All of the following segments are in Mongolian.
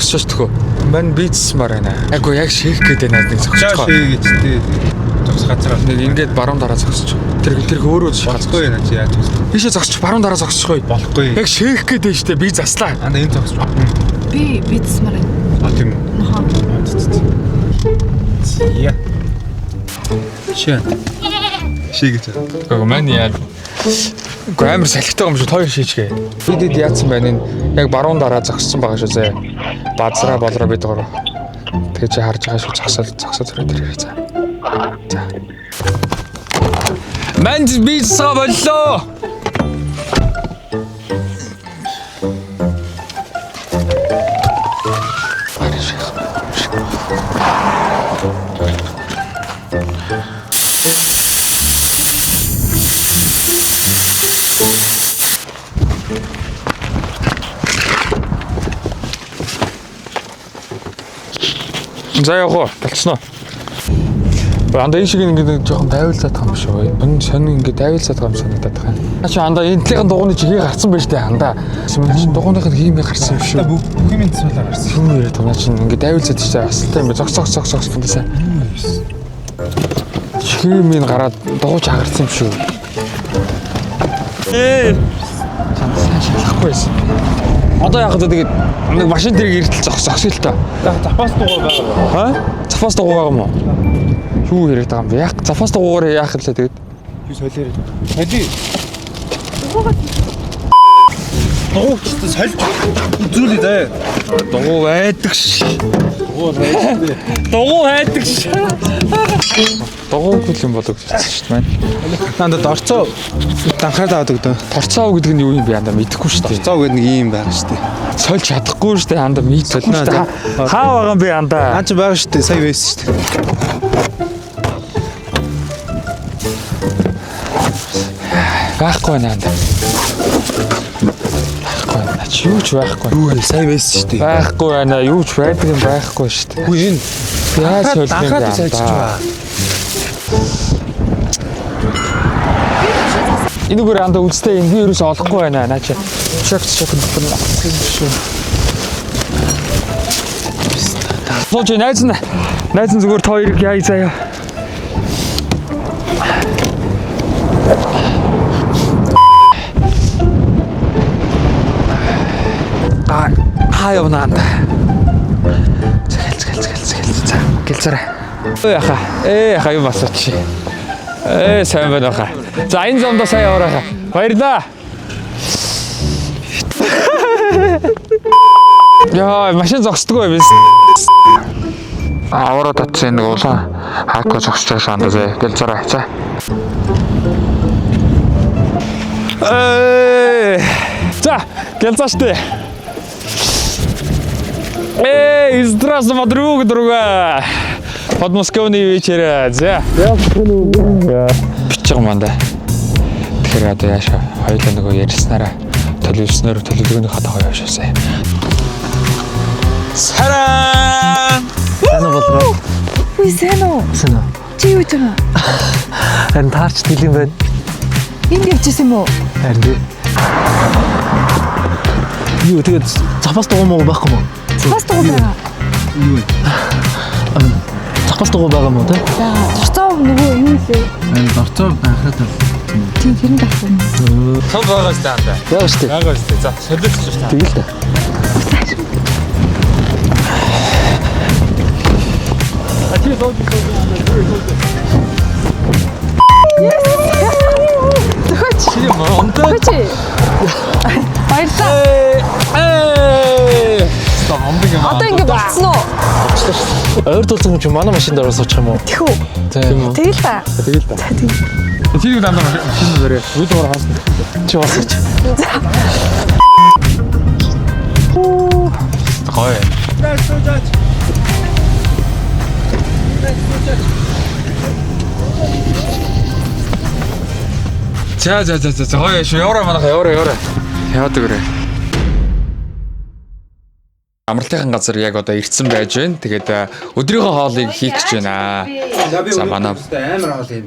Зогсож төхөө. Мань бийцсмаар байна. Аггүй яг шийх гэдэг надад нэг зогсож. Шээ гэж тий. Зогс газар Нэг ингээд баруун дараа зогсож. Тэр өөрөө болохгүй наа чи яаж зогсох. Ийшээ зогсож баруун дараа зогсож. Болохгүй. Яг шийх гэдэг штэ би заслаа. Анда энэ зогсож. Би бицсмаар байна. А тийм үү. Аха. Яа. Шээ. Шээ гэж. Гэхдээ мань яа. Үгүй амар салхитай юм шүү. Хоёр шийчгээ. Бидэд яатсан байна энэ яг баруун дараа зогссон байгаа шүү зэ. Базраа болроо бид гурав. Тэгээ чи харж байгаа шүү зогсоод зогсоод зөрөө тэр за. За. Манд бийцсаа боллоо. За явах уу? Болцсноо. Анда энэ шиг ингээд жоохон дайвалзаад байгаа юм шиг. Энэ сонин ингээд дайвалзаад байгаа юм санагдаад байгаа. Наа чи анда энэ талын дугууны чигээ гарцсан байж тээ анда. Чи дугууных нь хиймээ гарцсан юм шүү. Бүх юм цэцүүлээ гарсан. Юу яриад байгаа наа чи ингээд дайвалзаад чи асалтай юм бэ. Зогс зогс зогс зогс гэндээсээ. Чигээ минь гараад дугууч хагарсан юм шүү. Ээ. Чам сайн шалахгүй байсан. Одоо яг одоо тэгээд нэг машин тэрийг эртэл зогс зогс л та. Запас дугаар байгаа. Ха? Запас дугуй байгаа юм уу? Юу яриад байгаа юм бэ? Яг запас дугуйгаар яах юм лээ тэгээд. Би солиорой. Соли. Дугуйч сольж үзүүлээ заяа. Дугуй байдаг ш. Дугуй байдаг. Дугуй хайдаг ш. Дугуйгүй юм болоо гэж бодсон шүү дээ маань. Нанда дорцоо данхаар аваад өгдөө. Торцоо гэдэг нь юу юм бэ андаа мэдэхгүй шүү дээ. Дорцоо гэдэг нэг юм байгаа шүү дээ. Сольж чадахгүй шүү дээ андаа мэдэхгүй шүү дээ. Хаа байгаа юм бэ андаа? Наа чи байгаа шүү дээ. Сая байсан шүү дээ. Байхгүй байна андаа. Байхгүй байна. Чи юу ч байхгүй. Юу вэ? Сая байсан шүү дээ. Байхгүй байна. Юу ч байдаг юм байхгүй шүү дээ. Үгүй энэ Яаж сольж юм бэ? данхаар сольж андаа? байгаа. Энэ үгээр андаа үстэй энэ би ерөөсөө олохгүй байна. Наа чи шок шок юм шүү. Сууж найз нь найз нь зүгээр та хоёрыг яа заяа. А хаа явна анда. Згэл згэл згэл згэл за гэлзараа. Өө яха. Ээ яха юм асууч. Ээ сайн байна хаа. За энэ замдаа сайн яваарай хаа. Баярлаа. Яа, машин зогсдгоо юм биш. Авраа татсан нэг улаан хаако зогсож байгаа шаандаа зэ. Гэлзараа. За. Ээ. За, гэлзаа штэ. Эй, здравствуй, подруга, другая. Подмосковный вечер. За. Бичиг юм анда. Тэгэхээр одоо яашаа хоёулаа нөгөө ярьснараа төлөвлөснөөр төлөвлөгөөнийхөө дагуу явшаасай. Сараа! Сайн уу болроо? Үгүй сайн уу? Сайн уу? Чи юу гэж байгаа? Харин таарч тэл юм байна. Энд явчихсан юм уу? Харин тий. Юу тэгээд запас дугуй муу байхгүй мó? Запас дугуй байгаа. Юу вэ? Запас дугуй байгаа мó тий? Байгаа. Дорцоо нөгөө юу лээ? Харин дорцоо анхаарал. Тийм тэр нь байхгүй. Цол байгаа штэ анда. Яа штэ. Байгаа штэ. За, солиоч штэ. Тэгэл та. Зөхөч. Чи юм ондоо. Зөхөч. Баярлалаа. Ээ. Стоп, ондог юм. Одоо ингэ болцсон уу? Ойр тулсан хүн чинь манай машинд ороо суучих юм уу? Тэхүү. Тийм үү? Тэгэл та. Тэгэл та. Тэр дандаа машин дээрээ үд гор хаасан. Чи бас чи. Гоё. За за за за гоё шүү. Яваарай манайха яваарай яваарай. Яваад өгөөрэй. Амралтын газар яг одоо ирсэн байж байна. Тэгээд өдрийнхөө хоолыг хийх гэж байна. За манай амар хоол юм.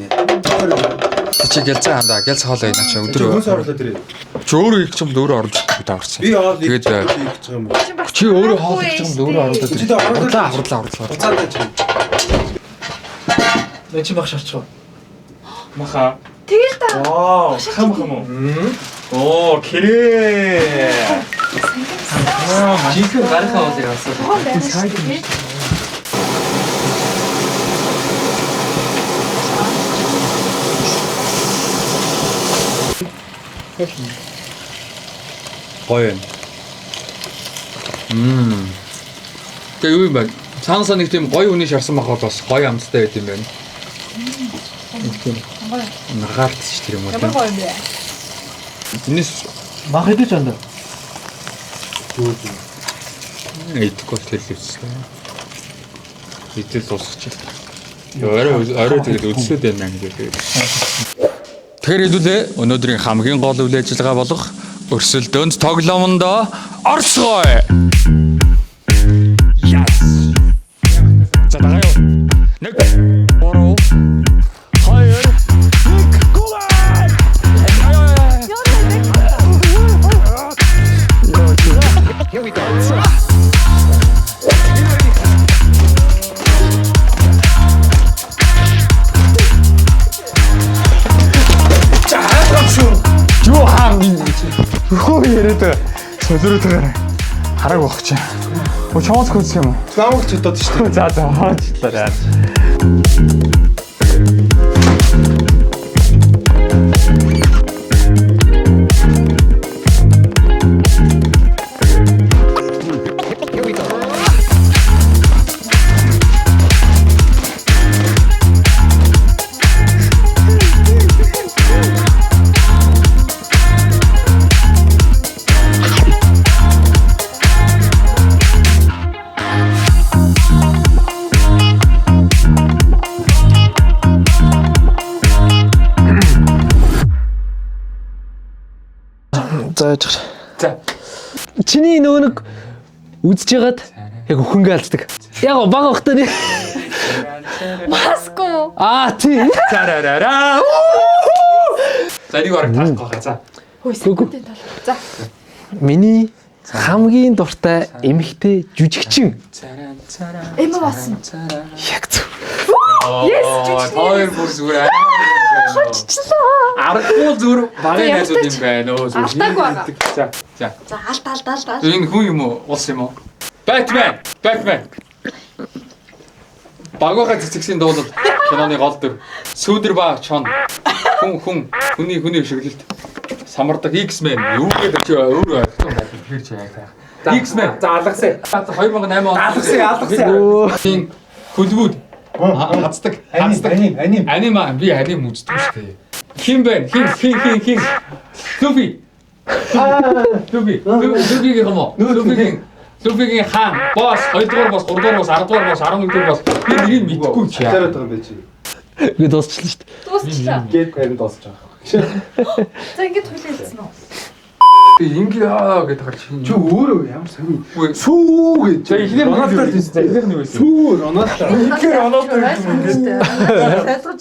Чи гялцаа хандаа гялц хоол ийна чи өдөр. Хүнс орлоо тэр. Чи өөрөө хийх юм л өөрөө оруулж өгөх таварсан. Би хоол Тэгээд хийх гэж байгаа юм уу? чи өөрөө хоол хийх юм л өөрөө оруулаад. Чи тэ Хурлаа хурлаа хурлаа. Буцаадаа чи. Нэ чи баг шарчих. Маха. Тэгэл та. Вау, хам хам уу? Оо, кэрээ. Жинхэнэ гарынхаа хоолыг авсан. Тухайн байна шүү дээ. Гоё юм. Мм. Тэгээ юу юм бэ? Цаанасаа нэг тийм гоё үний шарсан мах бол бас гоё амттай байт юм байна. Нэг тийм Гоё. нагаалт ч тэр юм уу Ямар тийм. гоё юм бэ? Энэс Мах идэж андаа. идэхгүй бол тэр л үстэй. Идэл дуусчих. Орой орой тэгээд өдсөд байна гэж тэгээд. Тэгэхээр хэдүүлээ өнөөдрийн хамгийн гол үйл ажиллагаа болох өрсөлдөөнд тоглоомонд орцгоё. Yes. За дагаа юу? 1 3 2 1 гол! Юу хаан хөө яриад байгаа. Солиороод байгаа. Харааг байх чи. Оо чамаас хөөцсөн юм уу? Намайг ч удаад шүү дээ. За за хаачлаа. За яж. За. Чиний нөгөө нэг үзэж байгаад яг өхөнгө алддаг. Яг бага бахтаа нэ. Маску. Аа тий. Зарарара. За нэг бараг таахгүй хаа. За. Хөөе секундын тал. За. Миний хамгийн дуртай эмэгтэй жүжигчин. Эмма Ватсон. Яг зөв. Yes, жүжигчин. Хоёр бүр зүгээр аа. Хоцчлоо. Аргагүй зүгээр багын За, найзууд юм ямартай ч байна өө зүгээр. Алдаагүй байгаа. За. За. За алт алт алт алт. Энэ хүн юм уу? Улс юм уу? Batman. Batman. Багууга цэцэгсийн дуулал киноны гол дүр. Сүүдэр ба чон. Хүн хүн хүний хүний өшөглөлт. Самардаг X-Men юу гэдэг чи өөрөө ойлгох юм байна. Тэгэхээр чи яг таах. X-Men. За алгасаа. 2008 он. Алгасаа, алгасаа. Тийм хөлбүүд. Хацдаг. Хацдаг. Аним, аним. Анима би аним үздэг шүү дээ. Хин бэ? Хин хин хин хин. Луфи. Луфи. Луфигийн юм уу? Луфигийн Луфигийн хаан, босс, 2 дугаар босс, 3 дугаар босс, 10 дугаар босс, 11 дугаар босс. Би нэрийг мэдэхгүй чи. Чараад байгаа юм бэ чи. Ингээ дуусчлаа шүү дээ. Дуусчлаа. Гээд харин дуусч байгаа. За ингэж хөлөө хэлсэн үү? Би ингээ аа гэдэг гарч. Чи өөрөө ямар сони. Үгүй. Сүү гэж. За эхнэр нь Роналдо юу байсан? Эхнэр нь юу байсан? Сүү Роналдо. Эхнэр Роналдо юм юм ингэ. Ойлгож.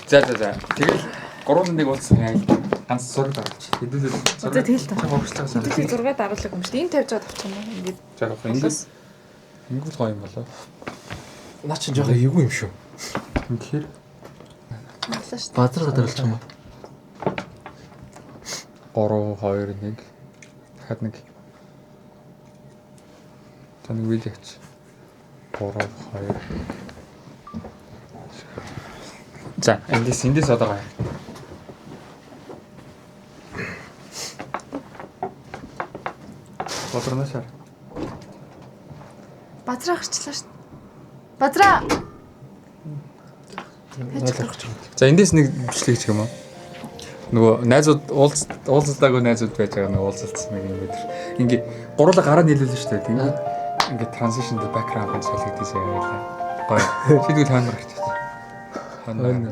За за за. Тэгэл 3-1 уулзсан юм. Ганц зураг даруулчих. Хэдүүлээ. За тэгэл та. Хогшлаа. Хэдүүлээ зураг даруулах юм шүү дээ. Энэ тавьж аваад авчих юм уу? Ингээд За яг ингээд ингээд гоё юм болоо. Наа чи жоохон эвгүй юм шүү. Тэгэхээр авлаа шүү дээ. Базар гадарлах юм уу? 3 2 1 дахиад нэг. За нэг видео авч. 3 2 За эндээс эндээс одоо гоё. Бодрно шар. Базраа гарчлаа шүү дээ. Базраа. За эндээс нэг бичлэг хийчих юм уу? Нөгөө найзууд уулз уулзалтаагүй найзууд байж байгаа нэг уулзалтсан нэг юм байдаг. Ингээ гурлаа гараа нийлүүлнэ шүү дээ. Тэгээд ингээ transition to background-ыг солигдсон юм байлаа. Гоё. Чи тэгвэл хойно гарч ирсэн. Хойно.